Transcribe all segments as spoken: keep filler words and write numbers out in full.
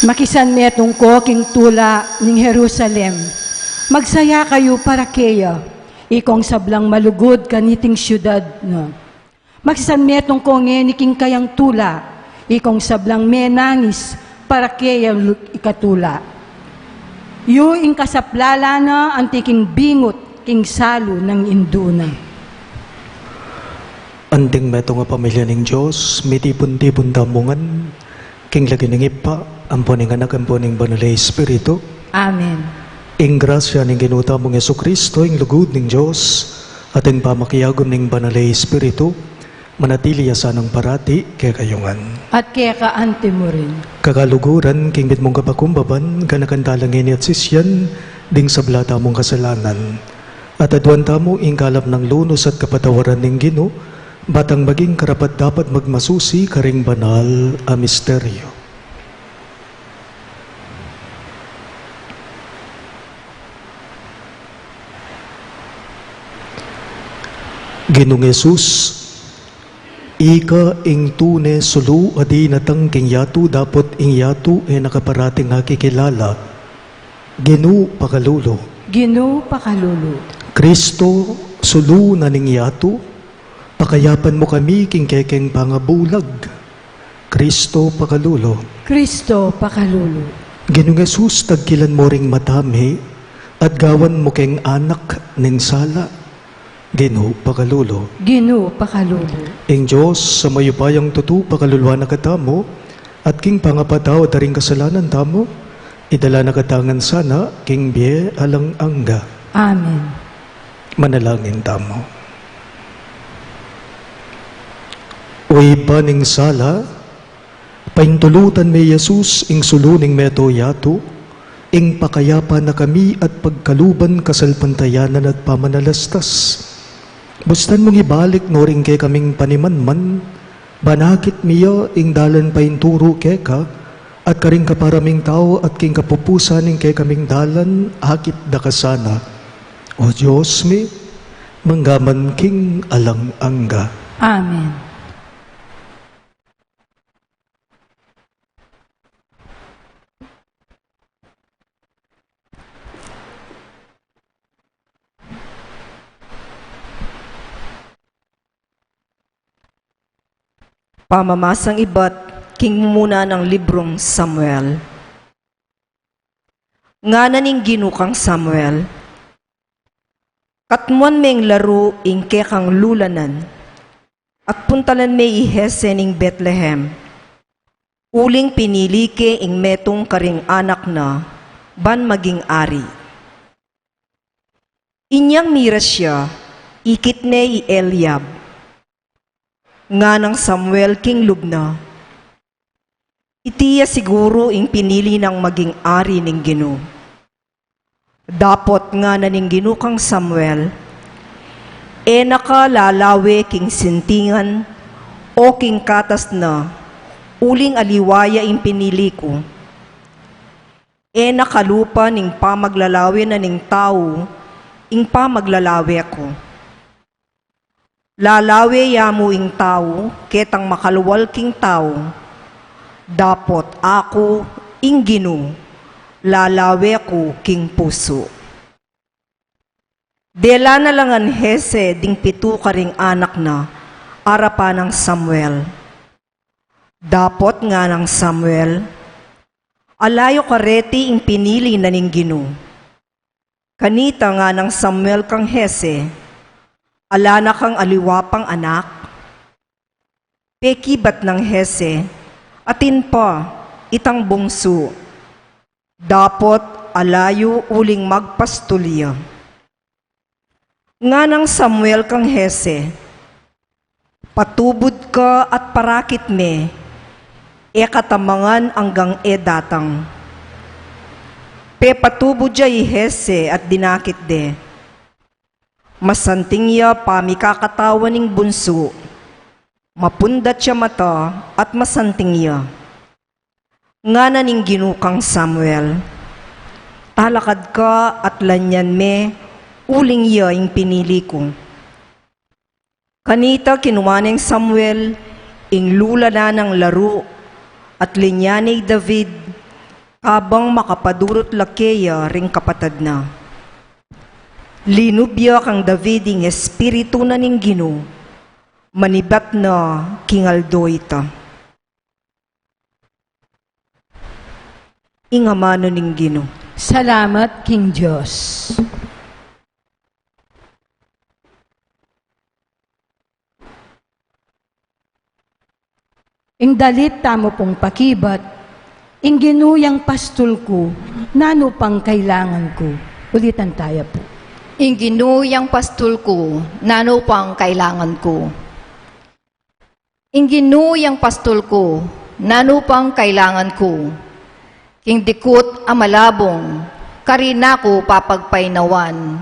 Makisanmetung ko king tula ning Jerusalem. Magsaya kayu para keya, ikong sablang malugud kaniting siudad na. Makisanmetung ko ngeni king kayang tula, ikong sablang menangis para keyang lu-, ikatula. Yu ing kasaplalan na anti king bingut king salu nang indu na. Anting metung a pamilya ning Dios, mitipun-tipun tamu ngan king lagyu ning Ibpa, ampo ning Anak, ampo ning Banal a Espiritu. Amen. Ing grasya ning Ginu tamung Jesucristo, ing lugud ning Dios, at ing pamakiagum ning Banal a Espiritu, manatili ya sanang parati kekayu ngan. At keka anti mu rin. Kakaluguran, king mitmung kapakumbaban, ganakan tala ngeni at sisian ding sabla tamung kasalanan. At aduan tamu ing kalap nang lunus at kapatawaran ning Ginu, batang maging karapat-dapat magmasusi karing banal a misteryo. Ginung Jesus, ika ing tune sulu a dinatang king yatu, dapot ing yatu e na ka parating akikilala. Ginu, pakalulu. Ginu, pakalulu. Kristo, sulu na ning yatu, pakayapan mu kami king kekeng pangabulag. Kristo, pakalulu. Kristo, pakalulu. Ginung Jesus, tagkilan mu ring mata mi, at gawan mu keng anak ning sala. Ginu, pakalulu. Ginu, pakalulu. Ing Dios a mayupayang tutu, pakaluluan na katamu, at king pangapatawad da ring kasalanan tamu, idala na katamu ngan sana king bie alang angga. Amen. Manalangin tamu. O Ibpa ning sala, paintulutan me i Jesus ing sulu ning meto yatu, ing pakayapan na kami at pagkaluban, kasalpantayanan at pamanalastas. Bustan mung ibalik no ring kekaming panimanman, ban akit mi ya ing dalan painturu keka, at karing kapara ming tau at king kapupusan ning kekaming dalan, akit da ka sana. O Dios mi, mangga man king alang angga. Amen. Pamamasang ibat king mumuna nang librung Samuel. Ngana ning Ginu kang Samuel, katmuan meng laru ing kekang lulanan, at puntalan me i Jese ning Betlehem, uling pinili ke ing metung karing anak na ban maging ari. Inyang miras ya, ikit ne i Eliab. Nganang Samuel king lub na, iti ya siguru ing pinili nang maging ari ning Ginu. Dapot ngana ning Ginu kang Samuel, e na ka lalawe king sintingan o king katas na, uling aliwa ya ing pinili ku. E na kalupa ning pamaglalawe na ning tau ing pamaglalawe ku. Lalawe ya mu ing tau ketang makalwal king tau, dapot aku ing Ginu, lalawe ku king pusu. Dela na la ngan Jese ding pitu karing anak na arapan nang Samuel. Dapot nganang Samuel, ala yu kareti ing pinili na ning Ginu. Kanita nganang Samuel kang Jese, ala na kang aliwa pang anak? Pekibat nang Jese, atin pa itang bungsu, dapot ala yu uling magpastul ya. Nganang Samuel kang Jese, patubud ka at parakit me, e ka tamangan anggang e datang. Pepatubud ya i Jese at dinakit de. Masanting ya pamikakatawan ning bunsu, mapundat ya mata at masanting ya. Ngana ning Ginu kang Samuel, talakad ka at lanyan me uling ya ing pinili ku. Kanita kinua neng Samuel ing lulanan nang laru at linyan ne i David Kabang makapadurut la keya ring kapatad na, linub ya kang David ing Espiritu na ning Ginu, manibat na king aldo ita. Ing amanu ning Ginu. Salamat king Dios. Ing dalit tamu pung pakibat, ing Ginu yang pastul ku, nanu pang kailangan ku? Ulitan taya pu. Ing Ginu yang pastul ku, nanu pang kailangan ku? Ing Ginu yang pastul ku, nanu pang kailangan ku? King dikut a malabung, karin na ku papagpainawan.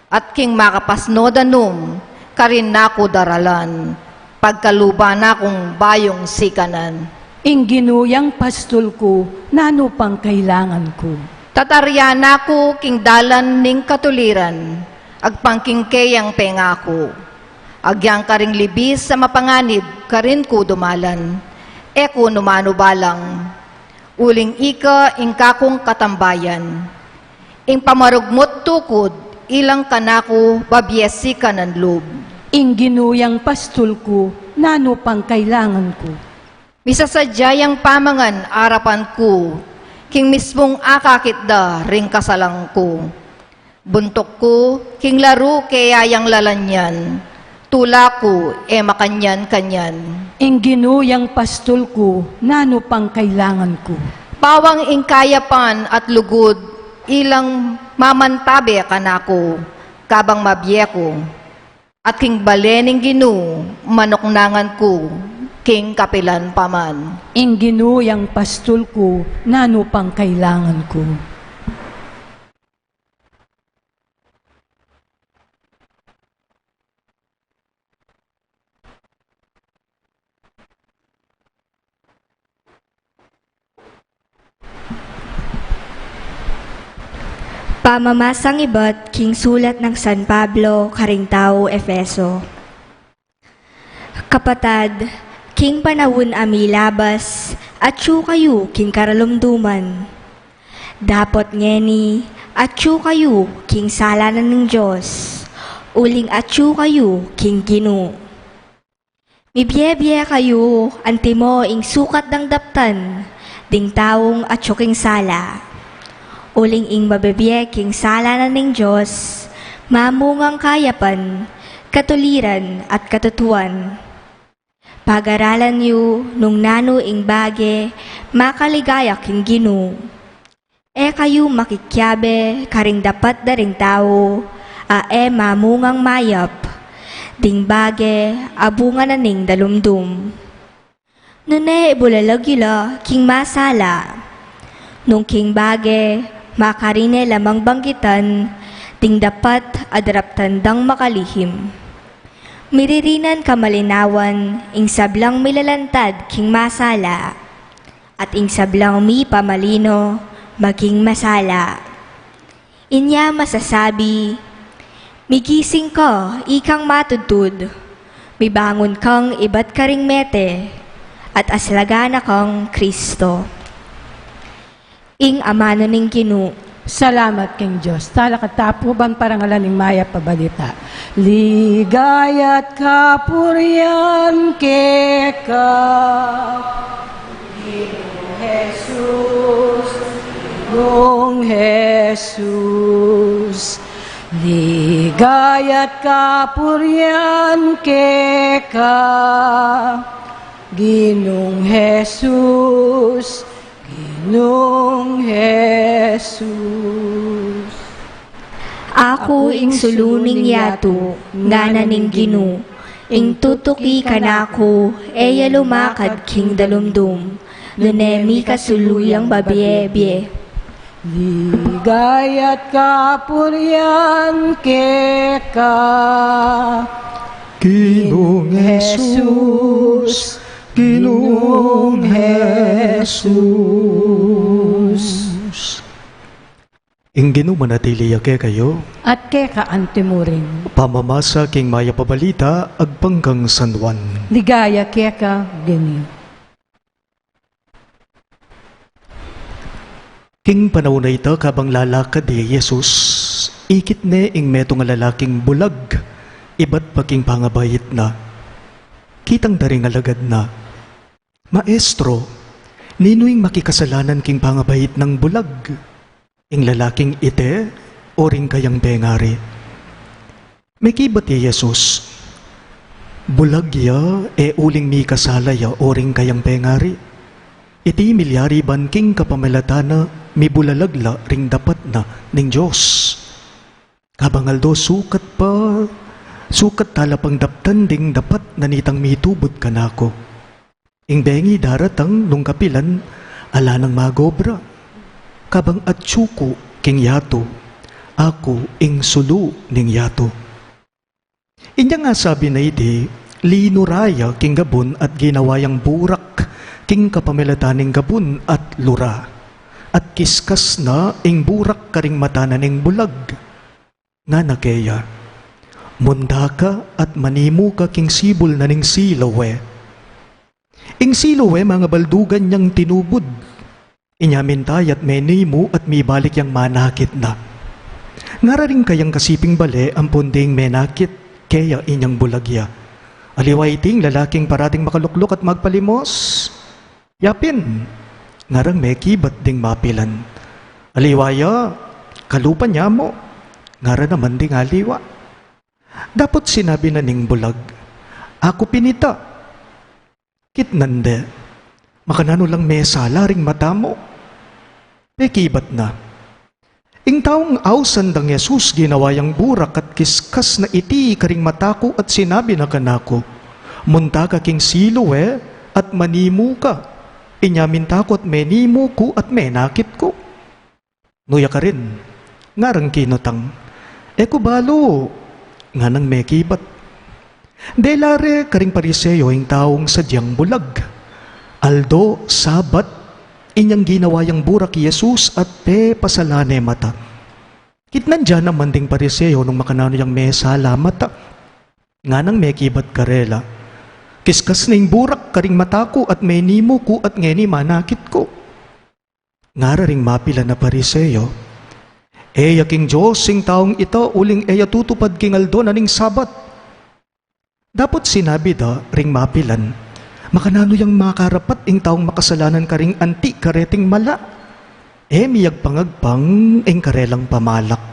At king makapasnud a num, karin na ku daralan, pagkaluban na kung bayung sikanan. Ing Ginu yang pastul ku, nanu pang kailangan ku? Tataryan na ku king dalan ning katuliran, agpang king keyang pengaku. Agyang karing libis a mapanganib, karin ku dumalan, e ku nu manubalang. Uling ika ing kakung katambayan. Ing pamarugmut tukud, ilang kanaku babie sikanan lub. Ing Ginu yang pastul ku, nanu pang kailangan ku? Misasadya yang pamangan arapan ku, king mismung akakit da ring kasalang ku. Buntuk ku, king laru keya yang lalanyan, tula ku, e makanyan-kanyan. Ing Ginu yang pastul ku, nanu pang kailangan ku? Bawang ing kayapan at lugud, ilang mamantabe kanaku, kabang mabie ku. At king bale ning Ginu, manuknangan ku, king kapilan pa man. Ing Ginu yang pastul ku, nanu pang kailangan ku? Pamamasang ibat king sulat nang San Pablo karing tau Efeso. Kapatad, king panaun a milabas, atyu kayu king karalumduman. Dapot ngeni, atyu kayu king sala na ning Dios, uling atyu kayu king Ginu. Mibie-bie kayu, antimo ing sukat dang daptan ding taung atyu king sala. Uling ing mabibie king sala na ning Dios, mamungang kayapan, katuliran at katutuan. Pag-aralan yu nung nanu ing bage makaligaya king Ginu. E kayu makikiabe karing dapat da ring tau a e mamungang mayap, ding bage a bunga na ning dalumdum. Nune ibulalag yu la king masala, nung king bage makarine la mang banggitan ding dapat a daraptan dang makalihim. Miririnan kamalinawan ing sablang milalantad king masala. At ing sablang mipamalino maging masala. Inya masasabi, migising ka, ikang matudtud, mibangun kang ibat karing mete, at aslagan na kang Kristo. Ing amanu ning Ginu. Salamat king Dios. Talakad ta pu ban parangalan ing mayap a balita. Ligaya't kapurian keka, Ginung Jesus, Ginung Jesus. Ligaya't kapurian keka, Ginung Jesus, Ginung Jesus. Aku ing sulu ning yatu, ngana ning Ginu, ing tutuki kanaku, e ya lumakad king dalumdum, nune mikasulu yang babie-bie. Ligaya't kapurian keka, Ginung Jesus, Ginung Jesus. Ing Ginu manatili ya kekayu. At keka anti mu rin. Pamamasa king mayap a balita agpang kang San Juan. Ligaya keka, Ginu. King panaun a ita, kabang lalakad i Jesus, ikit ne ing metung a lalaking bulag ibat pa king pangabait na. Kitang da ring alagad na, "Maestro, ninu ing makikasalanan king pangabait nang bulag? Ing lalaking ite o ring kayang pengari?" Mekibat i Jesus, "Bulag ya e uling mikasala ya o ring kayang pengari. Iti milyari ban king kapamilatan na mibulalag la ring dapat na ning Dios. Kabang aldo sukat pa, sukat tala pang daptan ding dapat na nitang mitubud kanaku. Ing bengi daratang nung kapilan ala nang magobra. Kabang atyu ku king yatu, aku ing sulu ning yatu." Inyang asabi na iti, linura ya king gabun at ginawa yang burak king kapamilatan ning gabun at lura. At kiskas na ing burak karing mata na ning bulag. Ngana keya, "Munta ka at manimu ka king sibul na ning Siloe." Ing Siloe, mangabaldugan yang tinubud. Inya minta ya at menimu at mibalik yang manakit na. Ngara ring kayang kasiping bale ampon ding menakit keya inyang bulag ya, "Aliwa iti ing lalaking parating makalukluk at magpalimos?" "Yapin," ngarang mekibat ding mapilan. "Aliwa ya, kalupa nya mu," ngara naman ding aliwa. Dapot sinabi na ning bulag, "Aku pin ita." Kitnan de, "Makananu lang mesala ring mata mu?" Pekibat na. Ing taung ausan dang Jesus ginawa yang burak at kiskas na iti karing mata ku at sinabi na kanaku, 'Munta ka king Siloe at manimu ka.' Inya minta ku at menimu ku at menakit ku." "Nu ya karin?" ngarang kinutang. "E ku balu," nganang mekibat. Dela re karing Pariseo ing taung sadyang bulag. Aldo Sabat, inyang ginawa yang burak i Jesus at pepasala ne mata. Kitnan da naman ding Pariseo nung makananu yang mesala mata. Nganang mekibat karela, "Kiskas ne ing burak karing mata ku at menimu ku at ngeni manakit ku." Ngara ring mapilan a Pariseo, "E ya king Dios ing taung ita uling e ya tutupad king aldo na ning Sabat." Dapot sinabi da ring mapilan, "Makananu yang makarapat ing taung makasalanan karing anti kareting mala? E miyagpangagpang ing karelang pamalak."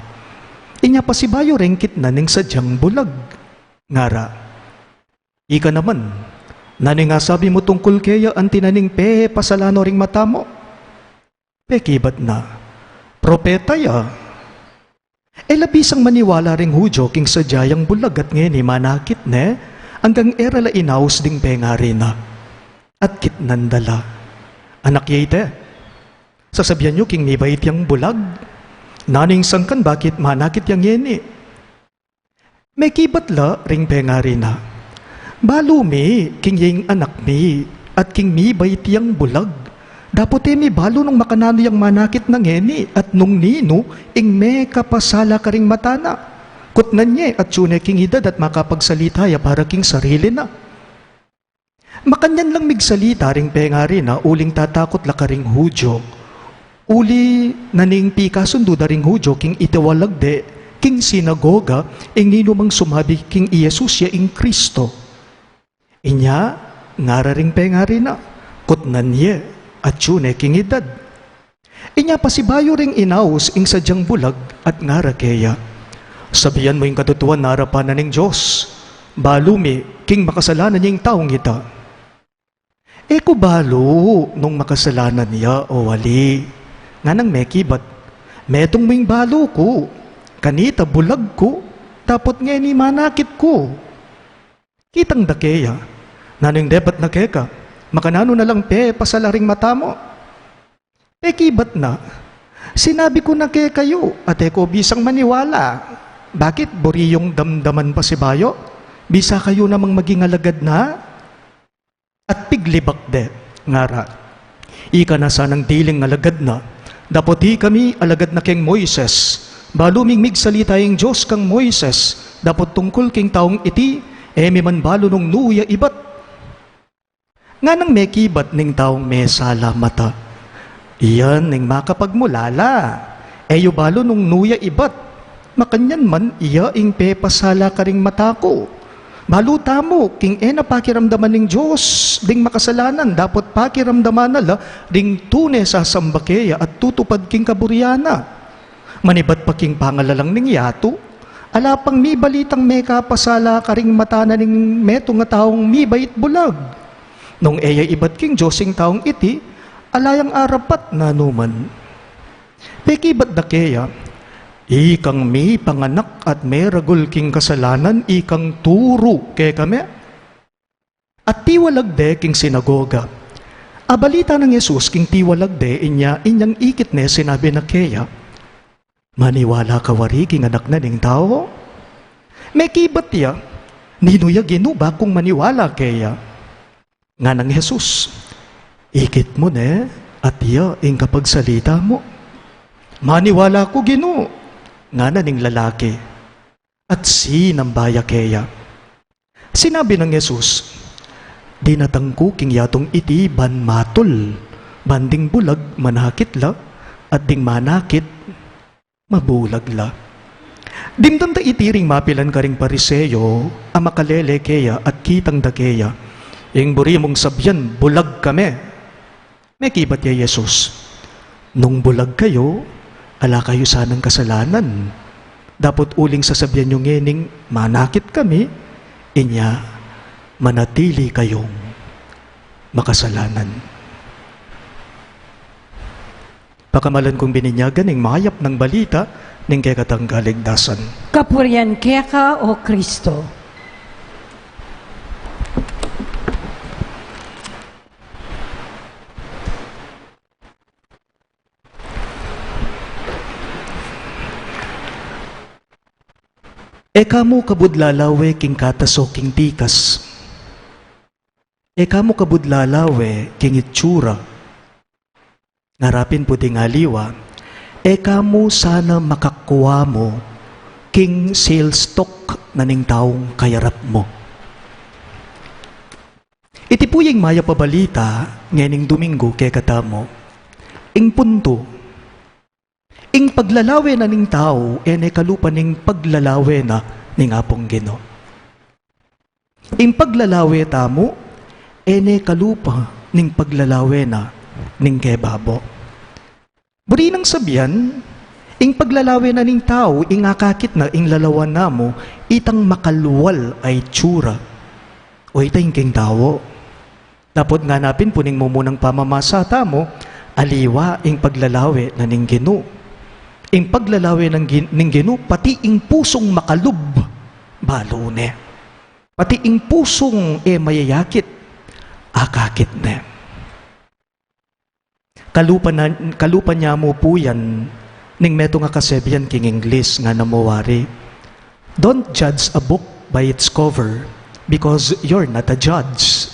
Inya pasibayu reng kitnan ing sadyang bulag. Ngara, "Ika naman, nanu ing asabi mu tungkul keya anti na ning pepasala no ring mata mu?" Pekibat na, "Propeta ya." E la bisang maniwala ring Judio king sadya yang bulag at ngeni manakit ne, anggang e ra la inaus ding pengari na. At kitnan da la, "Anak ye ite, sasabian yu king mibait yang bulag? Nanu ing sangkan bakit manakit ya ngeni?" Mekibat la ring pengari na, "Balu mi king iyeng anak mi at king mibait yang bulag. Dapot e mi balu nung makananu yang manakit na ngeni at nung ninu ing mekapasala karing mata na. Kutnan ye, atyu ne king edad at makapagsalita ya para king sarili na." Makanyan lang migsalita ring pengari na uling tatakut la karing Judio. Uli na ning pikasundu da ring Judio king itiwalag de king sinagoga ing ninumang sumabi king i Jesus ya ing Kristo. Inya ngara ring pengari na, "Kutnan ye, atyu ne king edad." Inya pasibayu reng inaus ing sadyang bulag at ngara keya, "Sabian mu ing katutuan arapan na ning Dios. Balu mi king makasalanan ya ing taung ita." "E ku balu nung makasalanan ya o ali," nganang mekibat. "Metung mu ing balu ku, kanita bulag ku, dapot ngeni manakit ku." Kitang da keya, "Nanu ing depat na keka? Makananu na lang pepasala ring mata mu?" Pekibat na, "Sinabi ku na kekayu, at e ko bisang maniwala. Bakit, buri yung damdaman pasibayu? Bisa kayu namang maging alagad na?" At piglibak de, ngara, "Ika na sanang diling alagad na, dapot ikami alagad na keng Moises. Balu ming migsalita ing Dios kang Moises, dapot tungkul king taung iti, e mi man balu nung nu ya ibat." Nganang mekibat ning taung mesala mata, Iya ing makapagmulala. E yu balu nung nu ya ibat. Makanyan man, iya ing pepasala karing mata ku. Balu tamu, king e na pakiramdaman ning Dios ding makasalanan, dapot pakiramdaman na la ding tune sasamba keya at tutupad king kaburian na. Manibat pa king pangalalang ning yatu, ala pang mibalitang mekapasala karing mata na ning metung a taung mibait bulag. Nung e ya ibat king Dios ing taung iti, ala yang arapat nanuman. Pekibat da keya, ikang mipanganak at meragul king kasalanan, ikang turu kekami? At tiwalag de king sinagoga. Abalita nang Jesus king tiwalag de, inya inyang ikit ne sinabi na keya, maniwala ka wari king Anak na ning Tau? Mekibat ya, ninu ya Ginu bakung maniwala keya? Nganang Jesus, ikit mu ne, at iya ing kapagsalita mu. Maniwala ku Ginu, ngana ning lalaki. At sinamba ya keya. Sinabi nang Jesus, dinatang ku king yatung iti ban matul, ban ding bulag manakit la, at ding manakit mabulag la. Dimdam da iti ring mapilan karing Pariseo a makalele keya at kitang da keya, ing buri mung sabian bulag kami. Mekibat ya Jesus, nung bulag kayu, ala kayu sanang kasalanan. Dapot uling sasabian yu ngening manakit kami, inya manatili kayung makasalanan. Pakamalan kung bininyagan ing mayap nang balita ning kekatang kaligtasan. Kapurian keka, O Kristo. E ka mu kabud lalawe king katas o king tikas. E ka mu kabud lalawe king itsura. Ngarapin pu ding aliwa, e ka mu sana makakua mu king sales talk na ning taung kayarap mu. Iti pu ya ing mayap a balita ngening Duminggu kekatamu. Ing puntu, ing paglalawe na ning tau, e ne kalupa ning paglalawe na ning Apung Ginu. Ing paglalawe tamu, e ne kalupa ning paglalawe na ning kebabo. Buri nang sabian, ing paglalawe na ning tau, ing akakit na, ing lalawan na mu, itang makalwal a itsura. O ita ing king tau. Dapot ngana pin pu ning mumunang pamamasa tamu, aliwa ing paglalawe na ning Ginu. Ing paglalawe nang Gin-, ning Ginu, pati ing pusung makalub, balu ne. Pati ing pusung e mayayakit, akakit ne. Kalupa na, kalupa nya mu pu yan ning metung a kasebian king Inglis, ngana mu wari, "Don't judge a book by its cover, because you're not a judge."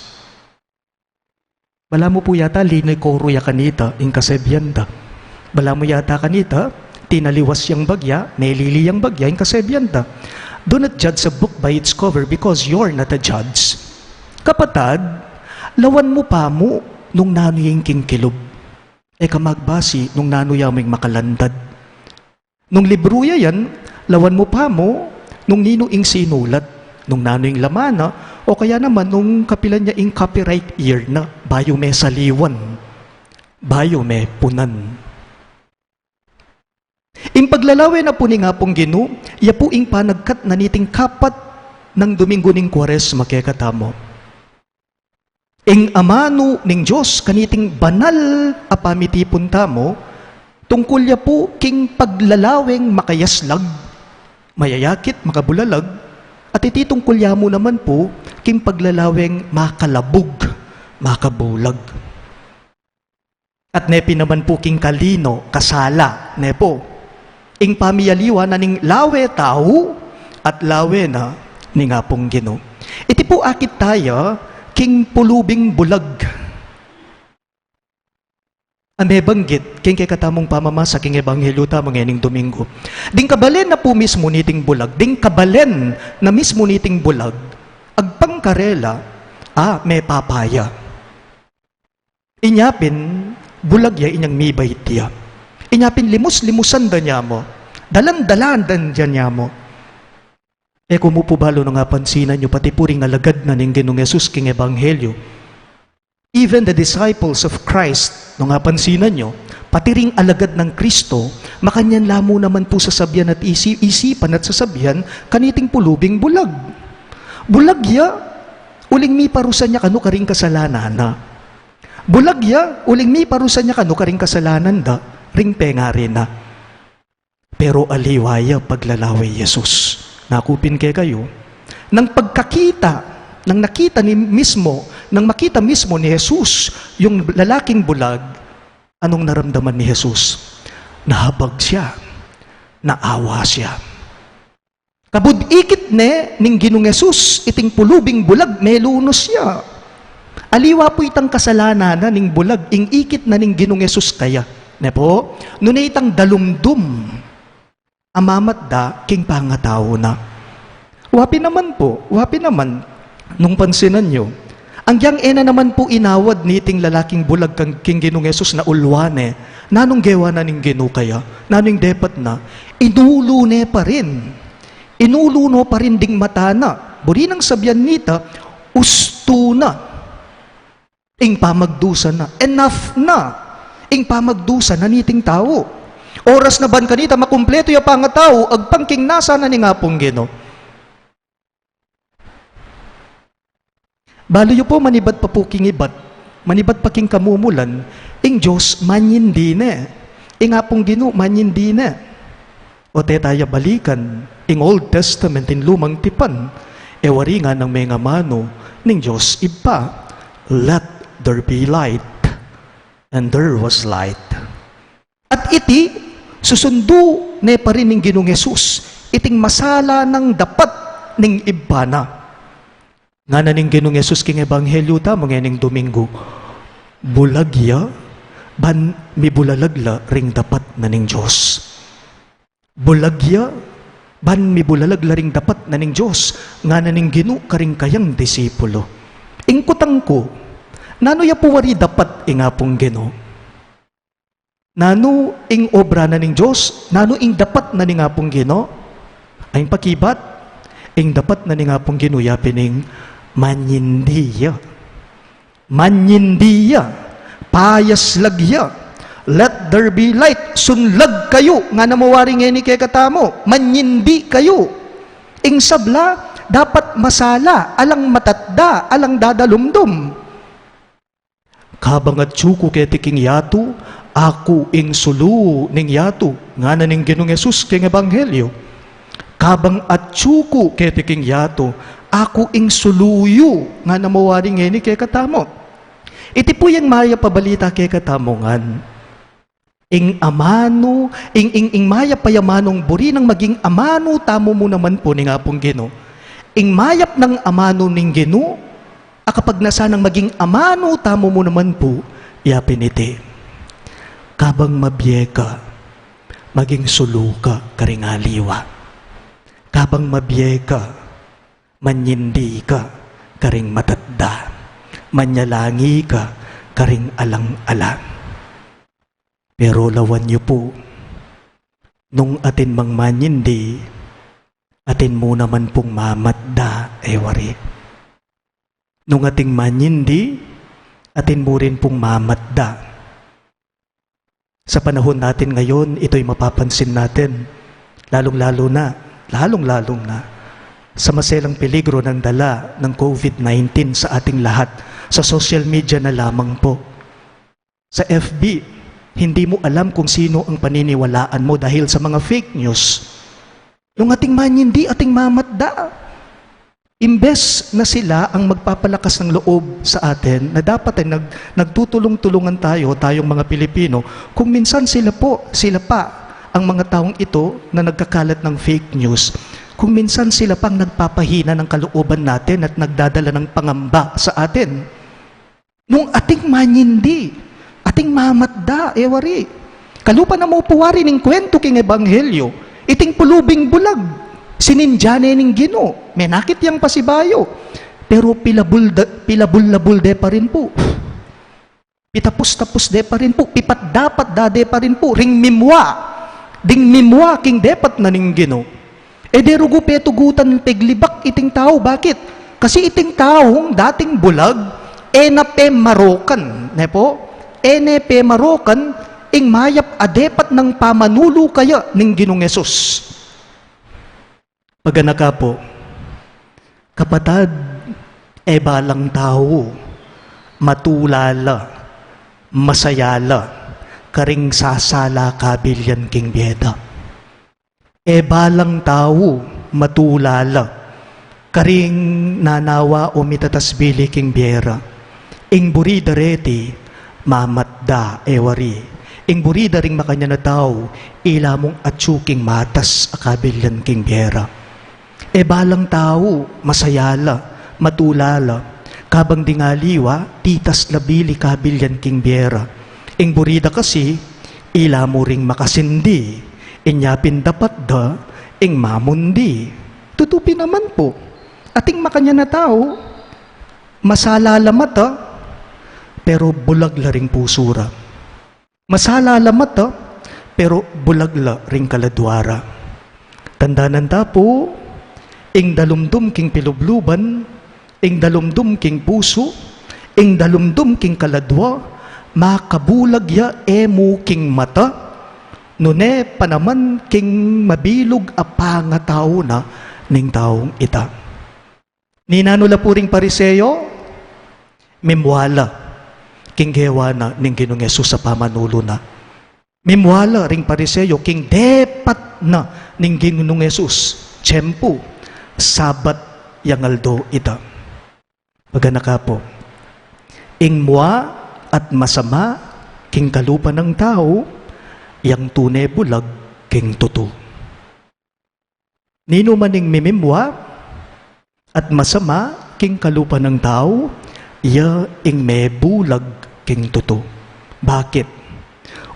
Balamu pu yata linikoru ya kanita ing kasebian da. Balamu yata kanita, tinaliwas yang bagya, nelili yang bagya ing kasebian da. Do not judge a book by its cover, because you're not a judge. Kapatad, lawan mu pa mu nung nanu ya ing king kilub. E ka magbasi nung nanu ya mu ing makalandad. Nung libru ya yan, lawan mu pa mu nung ninu ing sinulat, nung nanu ing laman na, o kaya naman nung kapilan ya ing copyright year na, bayu me saliwan, bayu me punan. Ing paglalawe na pu ning Apung Ginu, ya pu ing panagkat na niting kapat nang Duminggu ning Kuaresma kekatamu. Ing amanu ning Dios kaniting banal a pamitipun tamu, tungkul ya pu king paglalaweng makayaslag, mayayakit, makabulalag, at iti tungkul ya mu naman pu king paglalaweng makalabug, makabulag. At ne pin naman pu king kalino, kasala, ne pu. Ing pamialiwa na ning lawe tau at lawe na ning Apung Ginu. Iti pu akit taya king pulubing bulag a mebanggit king kekatamung pamamasa king ebanghelyu tamu ngening Duminggu. Ding kabalen na pu mismu niting bulag, ding kabalen na mismu niting bulag, agpang karela a mepapaya. Inya pin, Bulag ya inyang mibait ya. Inya pin limus-limusan da nya mu. Dalan-dalan da nya mu. E ku mu pu balu nung apansinan yu, pati pu ring alagad na ning Ginung Jesus king Ebanghelyo. Even the disciples of Christ, nung apansinan yu, pati ring alagad nang Kristo, makanyan la mu naman pu sasabian at isi-, isipan at sasabian, kaniting pulubing bulag. Bulag ya, uling miparusa nya kanu karing kasalanan na. Bulag ya, uling miparusa nya kanu karing kasalanan da, ring pengari na. Pero aliwa ya paglalawe Jesus. Naku pin kekayu, nang pagkakita, nang nakita ni mismo, nang makita mismo ni Jesus yung lalaking bulag, anong naramdaman ni Jesus? Nahabag siya, naawa siya. Kabud ikit ne ning Ginung Jesus iting pulubing bulag, melunus ya. Aliwa pu itang kasalanan na ning bulag, ing ikit na ning Ginung Jesus kaya. Ne pu? Nune itang dalumdum a mamatda king pangatau na. Wa pin naman pu, wa pin naman nung pansinan yu. Agyang e na naman pu inawad niting lalaking bulag kang, king Ginung Jesus na ulwan ne, nanung gewa na ning Ginu kaya? Nanung depat na? Inulu ne pa rin. Inulu no pa rin ding mata na. Buri nang sabian nita, ustu na ing pamagdusa na. Enough na ing pamagdusa na niting tau. Oras na ban kanita makumpletu ya pangatau, agpang king nasa na ning Apung Ginu. Balu yu pu, manibat pa pu king ibat, manibat pa king kamumulan, ing Dios manyindi ne, ing Apung Ginu manyindi ne. O te taya balikan ing Old Testament, ing Lumang Tipan, e wari nganang mengamanu ning Dios Ibpa, "Let there be light," and there was light. At iti, susundu ne pa rin ning Ginung Jesus iting masala nang dapat ning Ibpa na. Ngana ning Ginung Jesus king Ebanghelyo tamu ngening Domingo, bulag ya ban mibulalag la ring dapat na ning Dios. Bulag ya ban mibulalag la ring dapat na ning Dios, ngana ning Ginu karing kayang disipulo. Ing kutang ku, nanu ya pu wari dapat ing Apung Ginu? Nanu ing obra na ning Dios? Nanu ing dapat na ning Apung Ginu? Ay, ing pakibat, ing dapat na ning Apung Ginu ya pin ing manyindi ya. Manyindi ya. Payaslag ya. "Let there be light." Sunlag kayu. Ngana mu wari ngeni kekatamu, manyindi kayu. Ing sabla, dapat masala, alang matatda, alang dadalumdum. Kabang atyu ku keti king yatu, aku ing sulu ning yatu, ngana ning Ginung Jesus king Ebanghelyo. Kabang atyu ku keti king yatu, aku ing sulu yu, ngana mu wari ngeni kekatamu. Iti pu yang mayap a balita kekatamu ngan. Ing amanu, ing, ing, ing mayap a amanung buri nang maging amanu tamu mu naman pu ning Apung Ginu. Ing mayap nang amanu ning Ginu, a kapag na sanang maging amanu tamu mu naman pu, ya pin iti. Kabang mabie ka, maging sulu ka karing aliwa. Kabang mabie ka, manyindi ka karing matatda. Manyalangi ka karing alang-ala. Pero lawan yu pu, nung atin mang manyindi, atin mu naman pung mamatda, e wari. Nung ating manyindi, atin mu rin pung mamatda. Sa panahon natin ngayon, ito'y mapapansin natin, lalong-lalo na, lalong-lalong na, sa maselang peligro ng dala ng COVID nineteen sa ating lahat, sa social media na lamang po. Sa F B, hindi mo alam kung sino ang paniniwalaan mo dahil sa mga fake news. Nung ating manyindi, ating mamatda. Imbes na sila ang magpapalakas ng loob sa atin, na dapat ay nag-, nagtutulong-tulungan tayo, tayong mga Pilipino, kung minsan sila po, sila pa, ang mga taong ito na nagkakalat ng fake news, kung minsan sila pang nagpapahina ng kalooban natin at nagdadala ng pangamba sa atin. Nung ating manyindi, ating mamatda, e wari. Kalupa na mu pu wari ning kwentu king Ebanghelyo, iting pulubing bulag, sinindya ne ning Ginu, menakit yang pasibayu. Pero pilabul da-, pilabul-labul de pa rin pu. Pitapus-tapus de pa rin pu, pipatda-patda de pa rin pu ring mimua, ding mimua king depat na ning Ginu. E de rugu petugutan peglibak iting tau. Bakit? Kasi iting taung dating bulag, e na pemarokan, ne pu? E ne pemarokan ing mayap a depat nang pamanulu kaya ning Ginung Jesus. Paganaka pu, kapatad, e balang tau matula la, masaya la karing sasala kabilyan king bie da. E balang tau matula la karing nanawa o mitatas bili king bie ra. Ing buri da reti, mamat da, e wari. Ing buri da ring makanyan a tau, ila mung atyu king matas a kabilyan king bie ra. E balang tau masaya la, matula la, kabang ding aliwa titas la bili kabilyan king bie ra. Ing buri da kasi, ila mu ring makasindi, inya pin dapat da ing mamundi. Tutu pin naman pu, ating makanyan a tau, masala la mata, pero bulag la ring pusu ra. Masala la mata, pero bulag la ring kaladua ra. Tandanan ta pu, ing dalumdum king pilubluban, ing dalumdum king pusu, ing dalumdum king kaladua, makabulag ya e mu king mata, nune pa naman king mabilug a pangatau na ning taung ita. Ninanu la pu ring Pariseo? Mimua la king gewa na ning Ginung Jesus a pamanulu na. Mimua la ring Pariseo king depat na ning Ginung Jesus, tiempu, Sabat yang aldo ita. Paganaka pu, ing mua at masama king kalupa nang tau, yang tune bulag king tutu. Ninu man ing mimimua at masama king kalupa nang tau, ya ing mebulag king tutu. Bakit?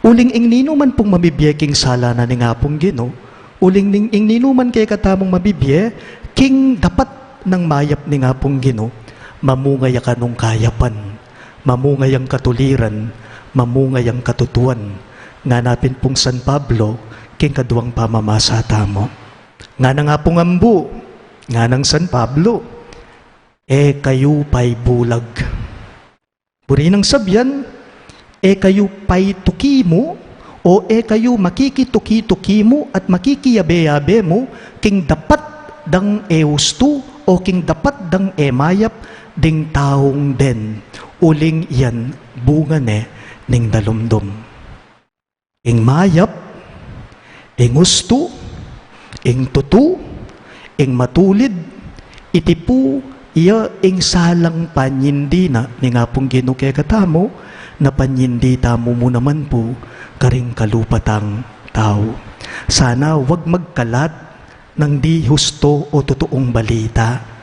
Uling ing ninu man pung mamibie king sala na ning Apung Ginu, uling ning, ing ninu man kekatamung mamibie king dapat nang mayap ning Apung Ginu, mamunga ya kanung kayapan, mamunga yang katuliran, mamunga yang katutuan. Ngana pin pung San Pablo king kaduang pamamasa tamu. Ngana nga pung ambu, nganang San Pablo, e kayu paibulag. Buri nang sabian, e kayu paituki mu, o e kayu makikituki-tuki mu at makikiyabe-yabe mu king dapat dang e ustu o king dapat dang e mayap ding taung den, uling yan bunga ne ning dalumdum. Ing mayap, ing ustu, ing tutu, ing matulid, iti pu ya ing salang panyindi na ning Apung Ginu kekatamu, na panyindi tamu mu naman pu karing kalupa tang tau. Sana wag magkalat nang di husto o totoong balita.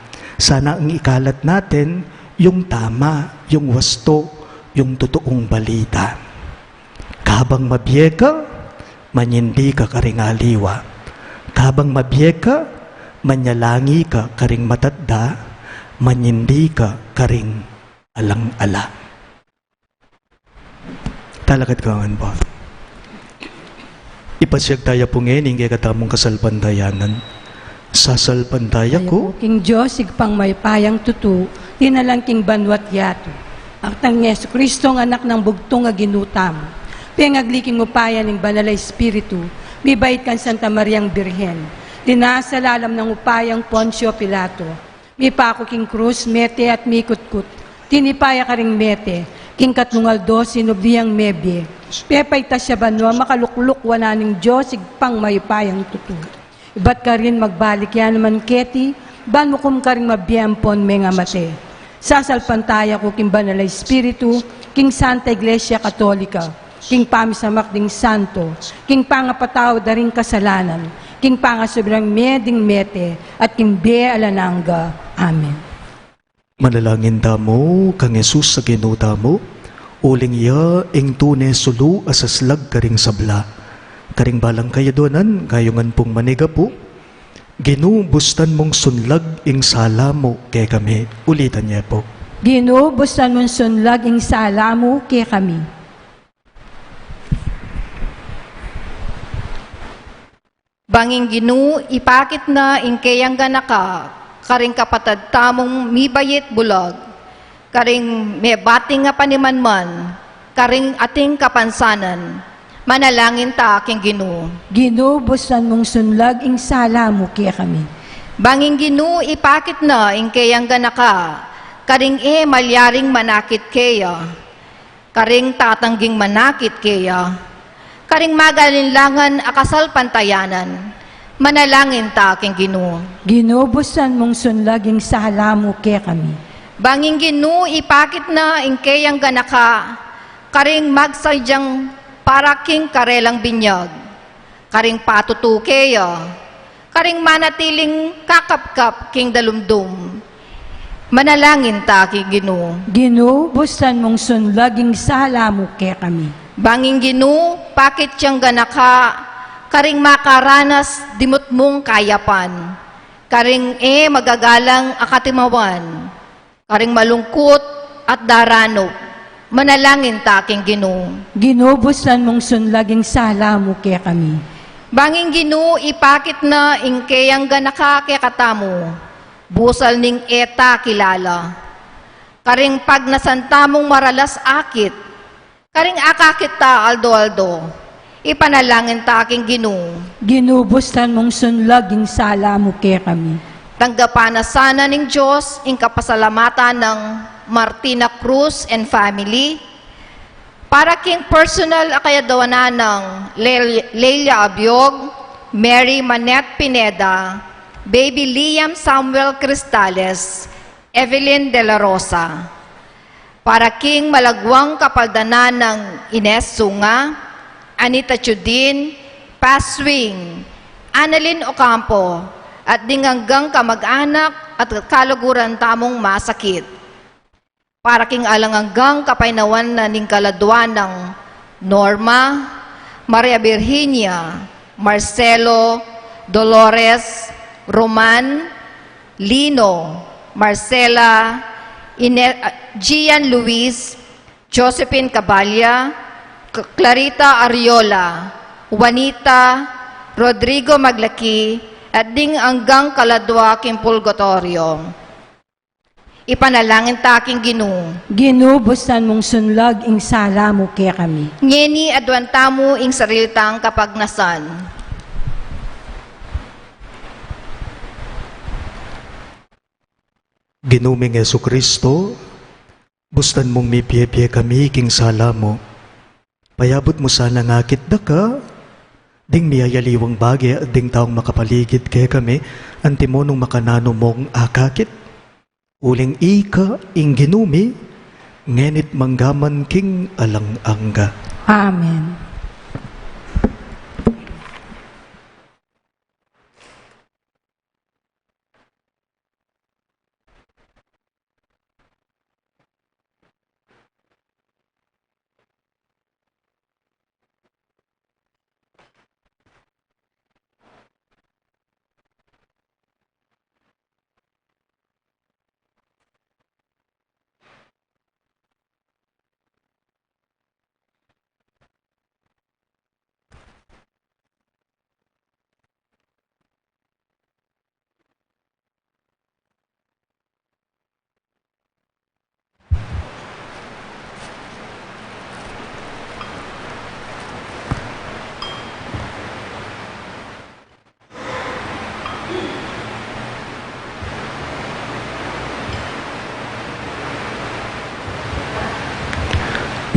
Sana ang ikalat natin yung tama, yung wasto, yung totoong balita. Kabang mabie ka, manyindi ka karing aliwa. Kabang mabie ka, manyalangi ka karing matatda, manyindi ka karing alang-ala. Talakad ka ngan pu. Ipasiag taya pu ngeni ing kekatamung kasalpantayanan. Sasalpantaya ku king Dios, Ibpang mayupayang tutu, dinalan king banua't yatu. At kang Jesucristo, Anak nang bugtung a Ginu tamu. Pengagli king upaya ning Banal a Espiritu, mibait kang Santa Mariang Birhen. Dinasa lalam nang upayang Poncio Pilato. Mipaku king krus, mete at mikutkut. Tinipa ya karing mete, king katlung aldo sinubli yang mebie. Pepaitas ya banua, makalukluk wanan ning Dios, Ibpang mayupayang tutu. Ibat karin magbalik ya naman keti, ban mukum karing mabie ampon mengamate. Sasalpantaya ku king Banal a Espiritu, king Santa Iglesia Katolika, king pamisamak ding santo, king pangapatawad da ring kasalanan, king pangasubli rang mie ding mete, at king bie alang angga. Amen. Manalangin tamu kang Jesus a Ginu tamu, uling ya ing tune sulu a saslag karing sabla. Karing balang kayaduanan, ngayungan pung manigapu, Ginu, bustan mung sunlag ing sala mu kekami. Ulitan ye pu. Ginu, bustan mung sunlag ing sala mu kekami. Bang ing Ginu ipakit na ing keyang ganaka karing kapatad tamung mibait bulag, karing mebating a panimanman, karing ating kapansanan, manalangin ta king Ginu. Ginu, bustan mung sunlag ing sala mu kekami. Bang ing Ginu ipakit na ing keyang ganaka karing e malyaring manakit keya, karing tatangging manakit keya, karing magalinlangan a kasalpantayanan, manalangin ta king Ginu. Ginu, bustan mung sunlag ing sala mu kekami. Bang ing Ginu ipakit na ing keyang ganaka karing magsadyang para king karelang binyag, karing patutu keya, karing manatiling kakapkap king dalumdum, manalangin ta king Ginu. Ginu, bustan mung sunlag ing sala mu kekami. Bang ing Ginu pakit yang ganaka karing makaranas dimutmung kayapan, karing e magagalang a katimawan, karing malungkut at daranup, manalangin ta king Ginu. Ginu, bustan mung sunlag ing sala mu kekami. Bang ing Ginu ipakit na ing keyang ganaka kekatamu, busal ning e ta kilala, karing pagnasan tamung maralas akit, karing akakit ta aldo-aldo, ipanalangin ta king Ginu. Ginu, bustan mung sunlag ing sala mu kekami. Tanggapan na sana ning Dios ing kapasalamatan nang Martina Cruz and family, para king personal a kayadwanan nang Lel-, Leila Abiog, Mary Manette Pineda, Baby Liam Samuel Cristales, Evelyn de la Rosa. Para king malagwang kapaldanan nang Ines Sunga, Anita Chudin, Paswing, Annalyn Ocampo, at ding anggang kamag-anak at kaluguran tamung masakit. Para king alang anggang kapaynawan na ning kaladwa nang Norma, Maria Virginia, Marcelo, Dolores, Roman, Lino, Marcela, Ine-, ah, Gian Luis, Josephine Caballa, C-, Clarita Ariola, Juanita, Rodrigo Maglaki, at ding anggang kaladwa king purgatorio. Ipanalangin ta king Ginu. Ginu, bustan mung sunlag ing sala mu kekami. Ngeni aduan tamu ing sarili tang kapagnasan. Ginu ming Jesucristo, bustan mung mibie-bie kami king sala mu. Payabut mu sanang akit da ka ding miyayaliwang bage at ding taung makapaligid kekami, antimo nung makananu mung akakit. Uling ika ing Ginu mi, ngeni't manggaman king alang angga. Amen.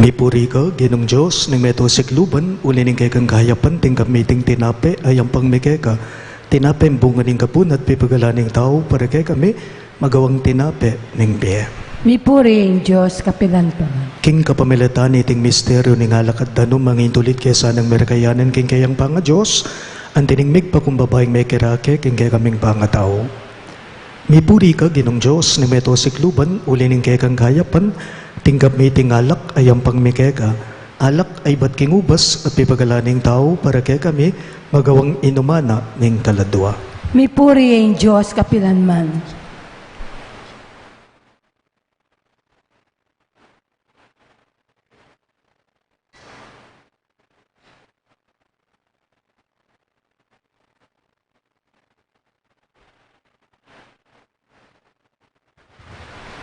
Mipuri ka, Ginung Dios ning metusikluban, uli ning kekang kayapan tinggap mi iting tinape a yampang mi keka. Tinapeng bunga ning kabun at pipagalan ning tau para kekami, magawang tinape ning bie. Mipuri ing Dios kapilan pa man. King kapamilatan niting misteryu ning alak at danum, manintulid ke sanang merekayanan king keyang pangadios, anti ning migpakumbaba ing mekirake king kekaming pangatau. Mipuri ka, Ginung Dios ning metusikluban, uli ning kekang kayapan tinggap mi iting alak a yampang mi keka. Alak a ibat king ubas at pipagalan ning tau para kekami, magawang inuman na ning kaladua. Mipuri ing Dios kapilan man.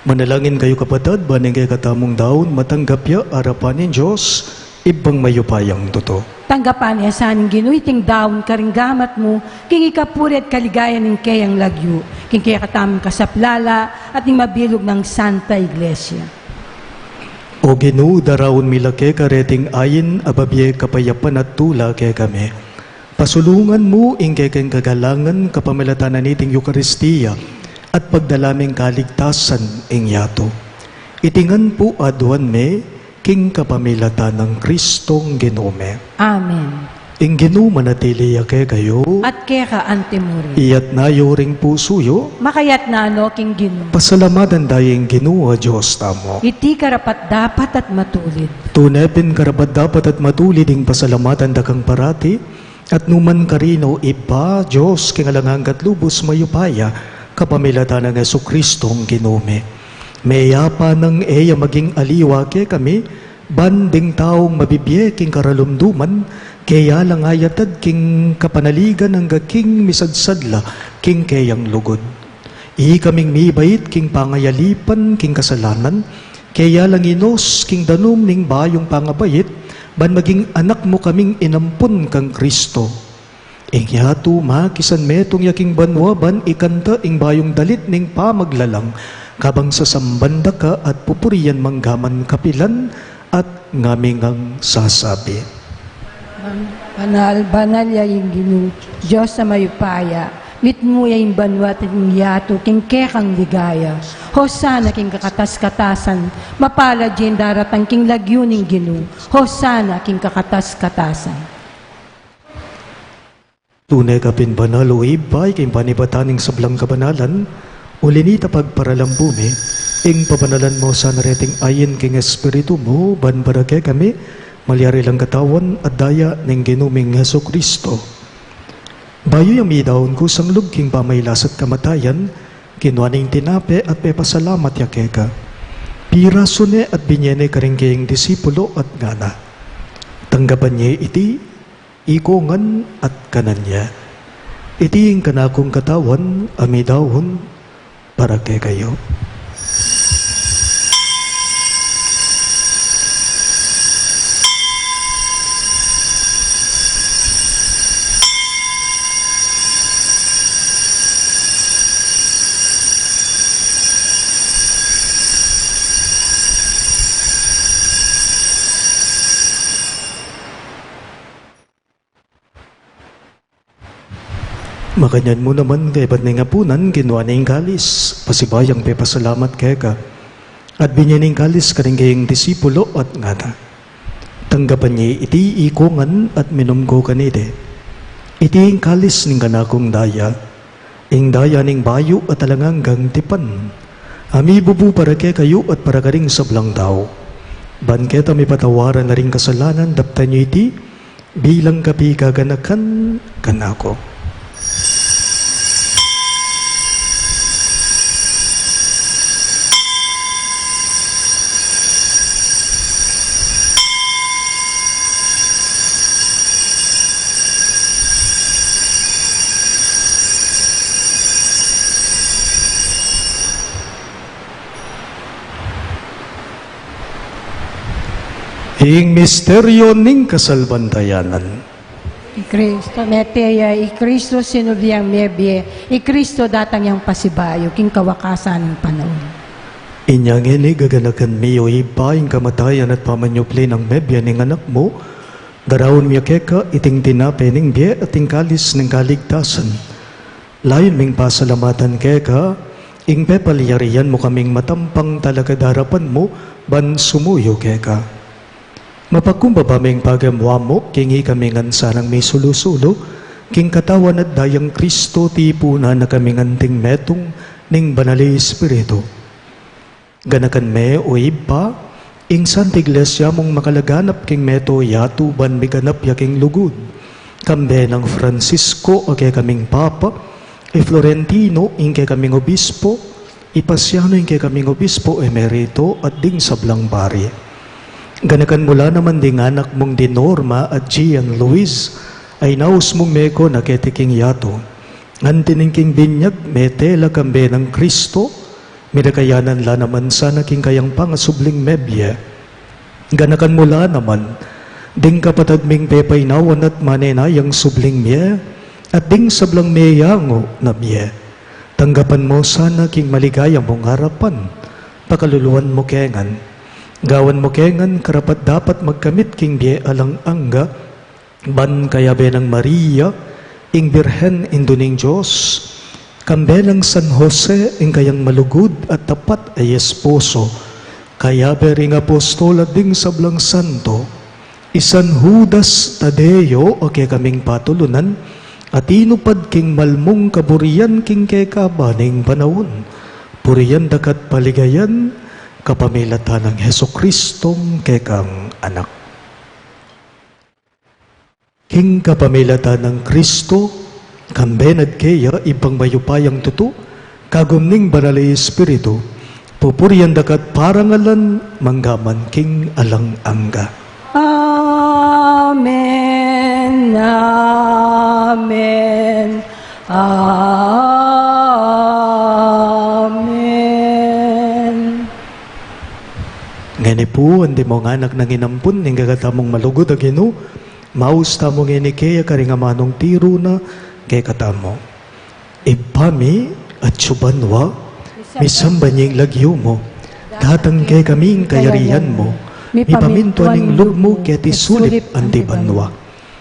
Manalangin kayu, kapatad, ban ing kekatamung daun matanggap ya arapan ning Dios, Ibpang mayupayang tutu. Tanggapan na sa ning Ginu iting daun karing gamat mu, king ikapuri at kaligayan ning keyang lagyu, king kekatamung kasaplalan at ning mabilug nang Santa Iglesia. O Ginu, daraun mi la keka reting ain a bibie kapayapan at tula kekami. Pasulungan mu ing kekeng kagalangan kapamilatan niting Eukaristia at pagdala ming kaligtasan ing yatu. Iti ngan pu aduan mi king kapamilatan nang Kristong Ginu mi. Amen. Ing Ginu manatili ya kekayu. At keka antimurin. Iyatas yu ring pusu yu. Makayatas no king Ginu. Pasalamatan taya ing Ginu a Dios tamu. Iti karapat-dapat at matulid. Tune pin karapat-dapat at matulid ing pasalamatan da kang parati, at nukarin man, o Ibpa, Dios king alang angga at lubus mayupaya, kapamilatan nang Jesukristong Ginu mi. Meyapa nang e ya maging aliwa kekami, ban ding taung mabibie king karalumduman, keya lang ayatad king kapanaligan angga king misadsad la king keyang lugud. Ikaming mibait king pangayalipan king kasalanan, keya lang inus king danum ning bayung pangabait, ban maging anak mu kaming inampun kang Kristo. Ing yatu makisan metung ya king banua ban ikanta ing bayung dalit ning pamaglalang, kabang sasamban da ka at pupurian manggaman kapilan at ngaming sasabi. Ban-, banal, banal ya ing Ginu, Dios a mayupaya, mitmu ya ing banua at ing yatu king kekang ligaya. Hosana king kakatas-katasan, mapalad ya ing daratang king lagyu ning Ginu. Hosana king kakatas-katasan. Tune ka pin banal, o Ibpa, king panibatan ning sablang kabanalan, uli na nita pagparalan mu mi, ing pabanalan mu sana reting ain king Espiritu mu, ban para kekami, malyari lang katawan at daya ning Ginu ming Jesucristo. Bayu yang midaun kusang lub king pamailas at kamatayan, kinua ne ing tinape at pepasalamat ya keka. Pirasu ne at binie ne karing keyang disipulo at ngana: Tanggapan ye iti, ikongan at kanan ye. Iti ing kanakung katawan a midaun para kekayu. Makanyan mu naman, kaybat ning apunan, kinua ne ing kalis, pasibayung pepasalamat keka, at binie ne ing kalis karing keyang disipulo at ngana: Tanggapan ye iti, ikongan at minum ko kaniti. Iti ing kalis ning kanakung daya, ing daya ning bayu at alang anggang tipan, a mibubu para kekayu at para karing sablang tau, ban keta mipatawaran la ring kasalanan. Daptan ye iti bilang kapigaganakan kanaku. Ing misteryu ning kasalpantayanan. I Kristo, mete ya, i Kristo sinubli yang mebie, i Kristo datang yang pasibayu king kawakasan ning panaun. Inya ngeni gaganakan mi, o Ibpa, ing kamatayan at pamanyubli nang mebie ning Anak mu, daraun mi keka iting tinape ning bie at ing kalis ning kaligtasan. Layun ming pasalamatan keka ing pepalyarian mu kaming matampang talakad king arapan mu ban sumuyu keka. Mapakumbaba ming pagamuan mu king ikami ngan sanang misulu-sulu king katawan at dayang Kristo, tipunan na kaming anting metung ning Banal a Espiritu. Ganakan me, o Ibpa, ing Santa Iglesia mung makalaganap king metung a yatu ban miganap ya king lugud. Kambe nang Francisco a kekaming Papa, i Florentino ing kekaming Obispo, i Pasiano ing kekaming Obispo Emerito, at ding sablang pari. Ganakan mu la naman ding anak mung di Norma at Gian Luis, a inaus mung meko na keti king yatu. Ngan tining king binyag, mete la kambe nang Kristo, Mirakayanan la naman sana king kayang pangasubling mebie. Ganakan mu la naman ding kapatad ming pepainawan at manenayang subling mie, at ding sablang meyangu na mie. Tanggapan mu sana king maligaya mung arapan, pakaluluan mu ke ngan. Gawan mu ke ngan karapat-dapat magkamit king bie alang angga, ban kayabe nang Maria, ing Birhen Indu ning Dios, kambe nang San Jose, ing kayang malugud at tapat a esposo, kayabe ring apostol at ding sablang santo, i San Judas Tadeo a kekaming patulunan, a tinupad king malmung kaburian king kekaban ning panaun, purian daka't paligayan, kapamilatan nang Jesucristong kekang Anak. King kapamilatan nang Kristo, kambe na't keya, Ibpang mayupayang tutu, kagum ning Banal a Espiritu, pupurian daka't parangalan manggaman king alang angga. Amen, amen, amen. Ngeni pu, antimong anak nang inampun ning kekatamung malugud a Ginu, maus tamu ngeni keya karing amanung tiru na kekatamu. Ibpa mi, atsu banua, misamban ya ing lagyu mu, datang kekami ing kayarian mu, mipamintuan ing lub mu keti sulip anti banua.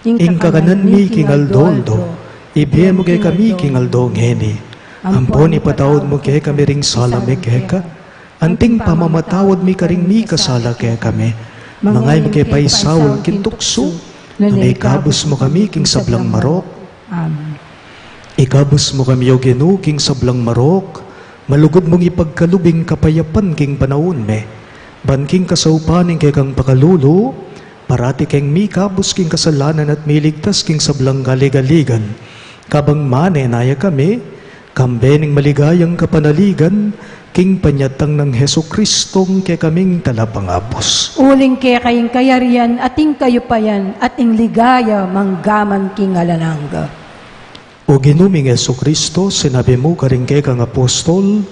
Ing kakanan mi king aldo-aldo, ibie mu kekami king aldo ngeni. Ampon ipatawad mu kekami ring sala mi keka, anting pamamatawad mi karing mikasala kekami. Manga e mu ke paisaul king tuksu, nune ikabus mu kami king sablang marok. Amen. Ikabus mu kami, O Ginu, king sablang marok, malugud mung ipagkalub ing kapayapan king panaun mi. Ban king kasaupan ning kekang pakalulu, parati keng mikabus king kasalanan at miligtas king sablang kaligaligan. Kabang manenaya kami, kambe ning maligayang kapanaligan, king panyatang nang Jesucristong kekaming Talapangabus. Uling keka ing kayarian at ing kayupayan at ing ligaya manggaman king alang angga. O Ginu ming Jesucristo, sinabi mu karing kekang apostol,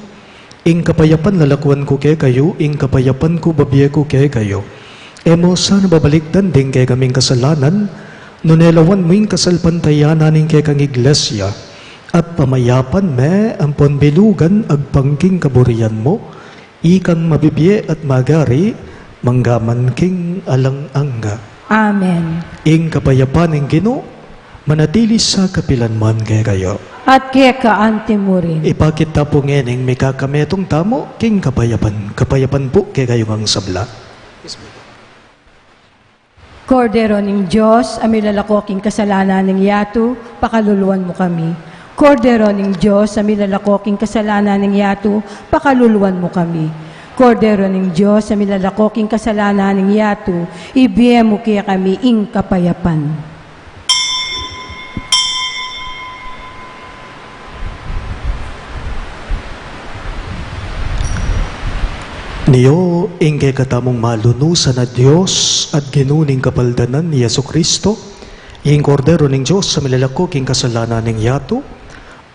ing kapayapan lalakuan ku kekayu, ing kapayapan ku babie ku kekayu. E mu sana babalikdan ding kekaming kasalanan, nune lawan mu ing kasalpantayanan ning kekang iglesia, at pamayapan me ampon bilugan agpang king kaburian mu, ikang mabibie at magari, manggaman king alang angga. Amen. Ing kapayapan ning Ginu, manatili sa kapilan man kekayu. At keka anti mu rin. Ipakit ta pu ngening mikakametung tamu king kapayapan. Kapayapan pu kekayu ngang sabla. Kordero ning Dios, a milalako king kasalanan ning yatu, pakaluluan mu kami. Kordero ning Dios, a milalako king kasalanan ning yatu, pakaluluan mu kami. Kordero ning Dios, a milalako king kasalanan ning yatu, ibie mu kekami ing kapayapan. Nio ing kekatamung malunusan a Dios at Ginu ning kapaldanan, i Jesucristo, ing Kordero ning Dios a milalako king kasalanan ning yatu,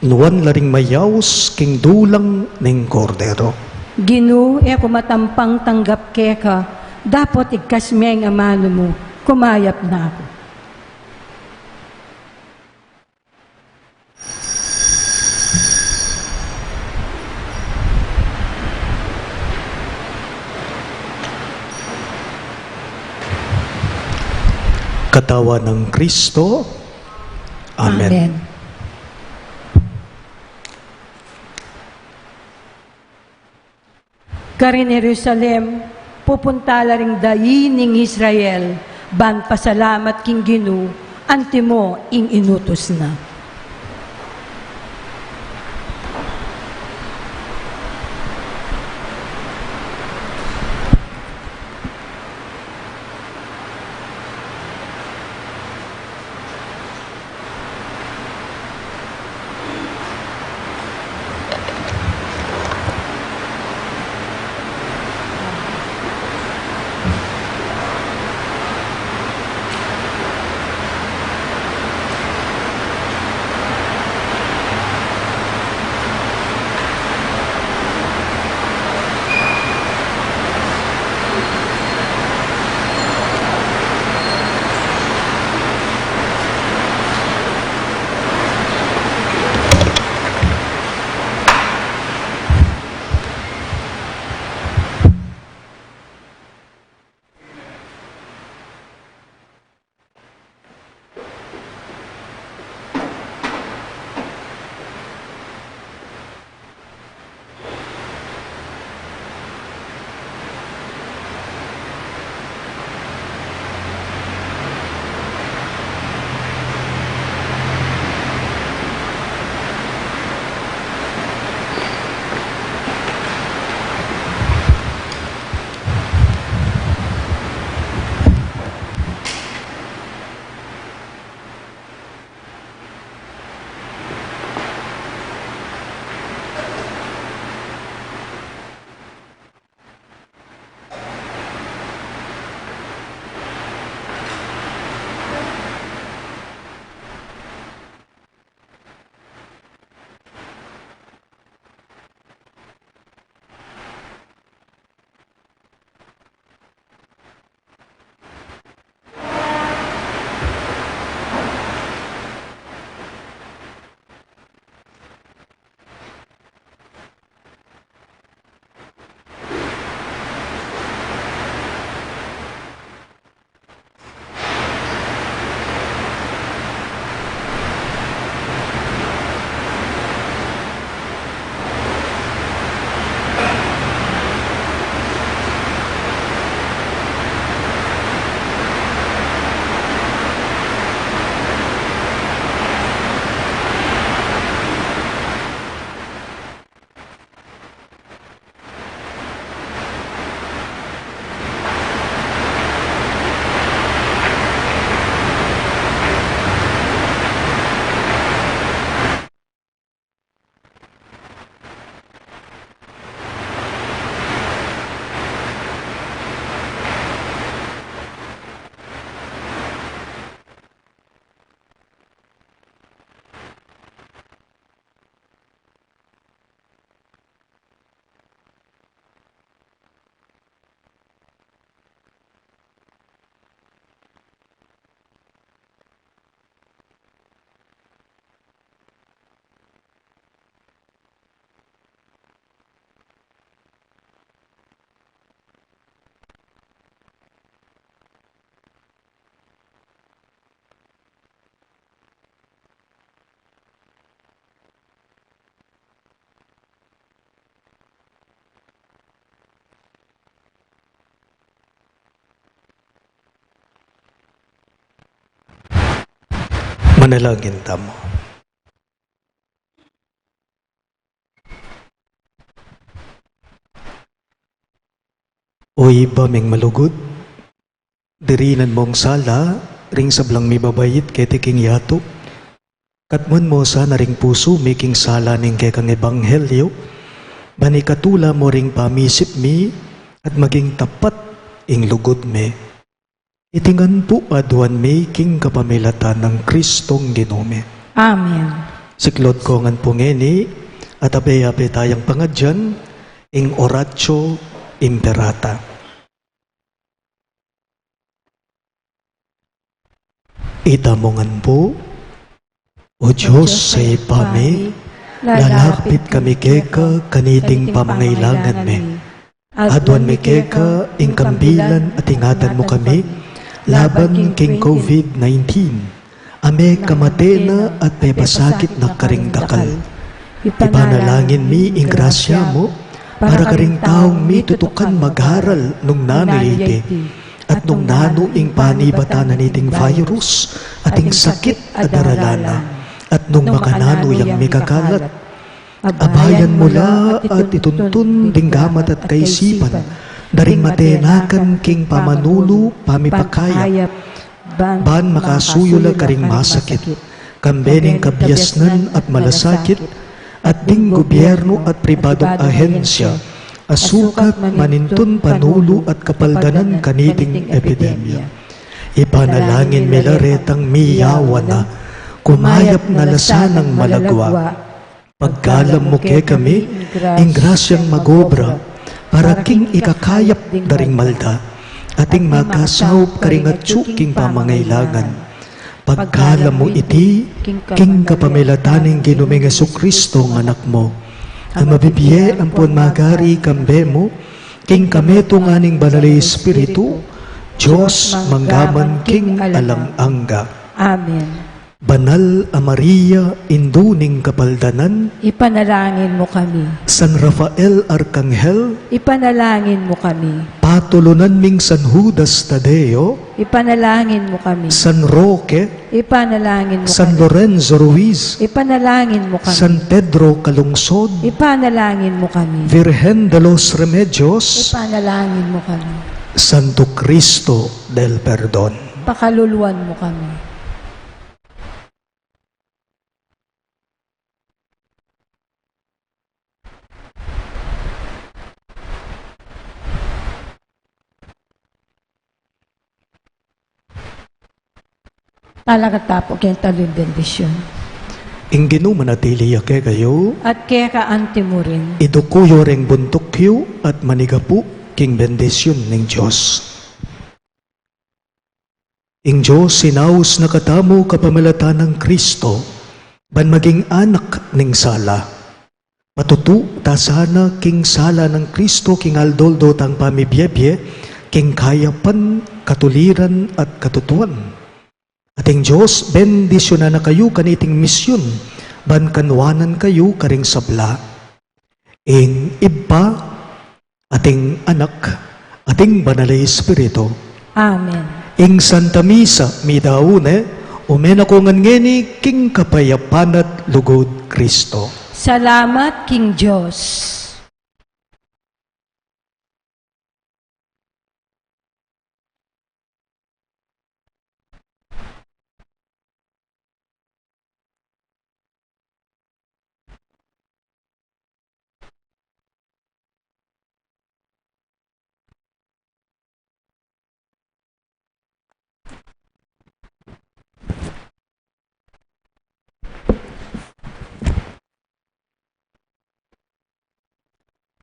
nuan la ring mayaus king dulang ning Kordero. Ginu, e ku matampang tanggap keka, dapot igkas me ing amanu mu, kumayap na ku. Katawan nang Kristo. Amen. Amen. Karin Jerusalem, pupunta la ring dai ning Israel, ban pasalamat king Ginu, antimo ing inutus na. Manalangin tamu. O Ibpa ming malugud, dirinan mung sala ring sablang mibabait keti king yatu. Katmuan mu sana ring pusu mi king sala ning kekang ebanghelyo, ban ikatula mu ring pamisip mi at maging tapat ing lugud mi. Iti ngan pu aduan mi king kapamilatan nang Kristong Ginu mi. Amen. Siklaud ko ngan pu ngeni, at abe-abe tayang pangadyan ing Oratio Imperata. Itamu ngan pu. O Dios a Ibpa mi, lalapit kami keka kaniting pamangailangan mi. Aduan mi keka ing kambilan at ingatan mu kami laban king COVID nineteen a mekamate na at pepasakit na karing dakal. Ipanalangin mi ing grasya mu para karing taung mitutukan mag-aral nung nanu ya iti, at nung nanu ing panibatan na niting virus at ing sakit a daralan na, at nung makananu yang mikakalat. Abayan mu la at ituntun ding gamat at kaisipan da ring matenakan king pamanulu, pamipakayap, ban makasuyu la karing masakit, kambe ning kabiasnan at malasakit, at ding gobyernu at pribadung ahensya a sukat manintun panulu at kapaldanan kaniting epidemya. Ipanalangin mi la retang miyawan na, kumayap na la sanang malagwa. Pagkalam mu kekami ing grasyang mag-obra para king ikakayap da ring malda, at ing makasaup karing atyu king pamangailangan. Pagkalam mu iti king kapamilatan ning Ginu ming Jesucristo a Anak mu, a mabibie ampon magari kambe mu, king kametungan ning Banal a Espiritu, Dios mangga man king alang angga. Amen. Banal a Maria, Indu ning Kapaldanan, ipanalangin mu kami. San Rafael Arkanghel, ipanalangin mu kami. Patulunan ming San Judas Tadeo, ipanalangin mu kami. San Roque, ipanalangin mu kami. San Lorenzo Ruiz, ipanalangin mu kami. San Pedro Calungsod, ipanalangin mu kami. Virgen de los Remedios, ipanalangin mu kami. Santo Cristo del Perdon, pakaluluan mu kami. Talakad ta pu king tatlung bendisyun. Ing Ginu manatili ya kekayu. At keka anti mu rin. Iduku yu ring buntuk yu at manigapu king bendisyun ning Dios. Ing Dios sinaus na katamu kapamilatan nang Kristo, ban maging anak ning sala. Patutu ta sana king sala nang Kristo king aldo-aldo tang pamibiebie, king kayapan, katuliran, at katutuan. At ing Dios bendisyunan na kayu kaniting misyun, ban kanwanan kayu karing sabla. Ing Ibpa, at ing Anak, at ing Banal a Espiritu. Amen. Ing Santa Misa, midaun ne, ume na ko ngan ngeni, king kapayapan at lugud Kristo. Salamat king Dios.